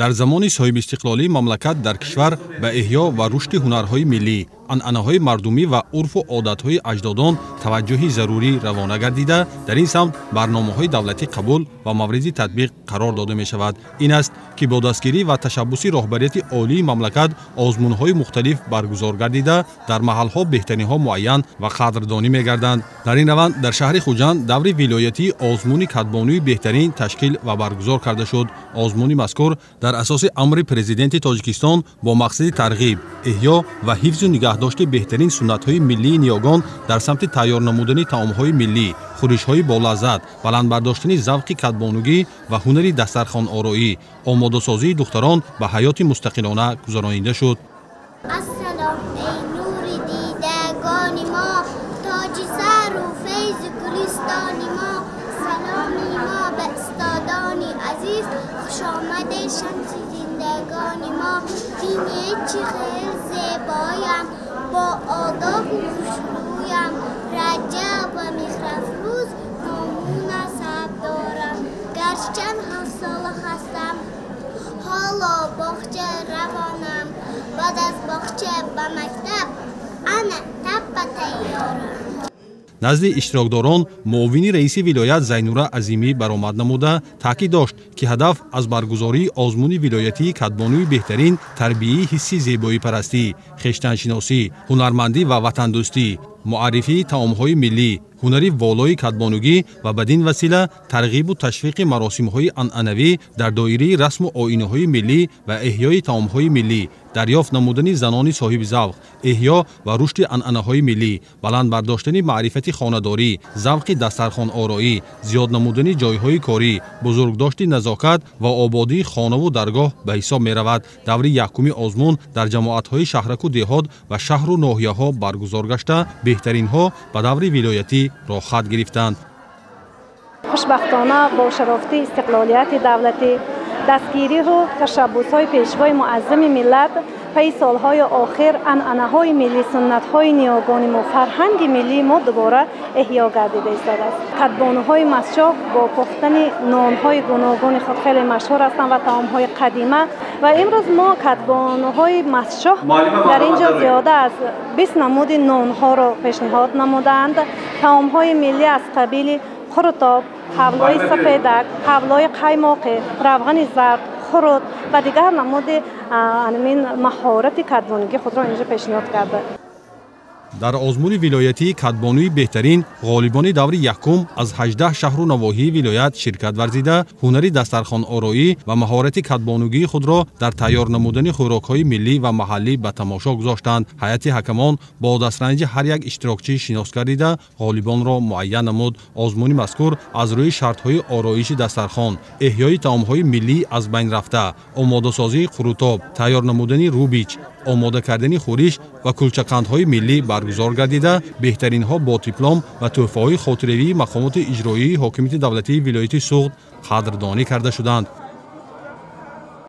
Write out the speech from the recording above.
Дар замони соҳибистиқлолии мамлакат дар кишвар ба эҳё ва рушди ҳунарҳои миллӣ, анъанаҳои мардумӣ ва урфу одатҳои аҷдодон таваҷҷӯҳи зарурӣ равона гардида, дар ин самт барномаҳои давлатӣ қабул ва мавриди татбиқ қарор дода мешавад. Ин аст ки бо дастгирӣ ва ташаббуси роҳбарияти олии мамлакат озмунҳои мухталиф баргузор гардида, дар маҳалҳо беҳтариниҳо муайян ва қадрдонӣ мегарданд. Дар ин раванд дар шаҳри Хуҷанд даври вилоятии озмуни кадбонуи беҳтарин ташкил ва баргузор карда шуд. Озмуни мазкур дар асоси амри президенти Тоҷикистон бо мақсади тарғиб, эҳё ва ҳифзу нигаҳдошти беҳтарин суннатҳои миллии ниёгон дар самти тайёр намудани таомҳои миллӣ, хӯришҳои болаззат, баланд бардоштани завқи кадбонугӣ ва ҳунари дастархонороӣ, омодасозии духтарон ба ҳаёти мустақилона гузаронида шуд. Ассалом, эй нури дидагони мо, тоҷи сару файзи гулистони мо, саломи мо ба устодони азиз, хушомаде шамси зиндагони мо. Бинед чӣ хел зебоям, бо одобу хушрӯям, раҷаб ва меҳрафрӯз ному насаб дорам. Гарчанд ҳафтсола ҳастам, ҳоло боғча равонам, баъд аз боғча ба мактаб ана таппа тайёрам. Назди иштирокдорон муовини раиси вилоят Зайнура Азимӣ баромад намуда таъкид дошт, ки ҳадаф аз баргузории озмуни вилоятии кадбонуи беҳтарин тарбияи ҳисси зебоипарастӣ, хештаншиносӣ, ҳунармандӣ ва ватандӯстӣ, муаррифии таомҳои миллӣ, ҳунари волои кадбонугӣ ва бадин васила тарғибу ташвиқи маросимҳои анъанавӣ дар доираи расму оинаҳои миллӣ ва эҳёи таомҳои миллӣ, дарёфт намудани занони соҳибзавқ, эҳё ва рушди анъанаҳои миллӣ, баланд бардоштани маърифати хонадорӣ, завқи дастархонороӣ, зиёд намудани ҷойҳои корӣ, бузургдошти назокат ва ободии хонаву даргоҳ ба ҳисоб меравад. Даври якуми озмун дар ҷамоатҳои шаҳраку деҳот ва шаҳру ноҳияҳо баргузор гашта, беҳтаринҳо ба даври вилоятӣ роҳхат гирифтанд. Хушбахтона бо шарофати истиқлолияти давлатӣ, дастгириву ташаббусҳои пешвои муаззами миллат пайи солҳои охир анъанаҳои миллӣ, суннатҳои ниёгони мо, фарҳанги миллии мо дубора эҳё гардида истодааст. Кадбонуҳои Мастчоҳ бо пухтани нонҳои гуногуни худ хеле машҳур ҳастанд ва таомҳои қадима. Ва имрӯз мо кадбонуҳои Мастчоҳ дар ин ҷо зиёда аз 20 намуди нонҳоро пешниҳод намудаанд. Таомҳои миллӣ аз қабили қурутоб, ҳавлои сафедак, ҳавлои қаймоқӣ, равғани зард, хурут ва дигар намуди ҳамин маҳорати кадбонугии худро инҷо пешниҳод карда. Дар озмуни вилоятии кадбонуи беҳтарин ғолибони даври якум аз 18 шаҳру навоҳии вилоят ширкат варзида, ҳунари дастархонороӣ ва маҳорати кадбонугии худро дар тайёр намудани хӯрокҳои миллӣ ва маҳаллӣ ба тамошо гузоштанд. Ҳайати ҳакамон бо дастранҷи ҳар як иштирокчӣ шинос гардида, ғолибонро муайян намуд. Озмуни мазкур аз рӯи шартҳои ороиши дастархон, эҳёи таомҳои миллӣ аз байн рафта, омодасозии қурутоб, тайёр намудани рубич, омода кардани хӯриш ва кулчақандҳои миллӣ баргузор гардида, беҳтаринҳо бо диплом ва тӯҳфаҳои хотиравии мақомоти иҷроии ҳокимияти давлатии вилояти Суғд қадрдонӣ карда шуданд.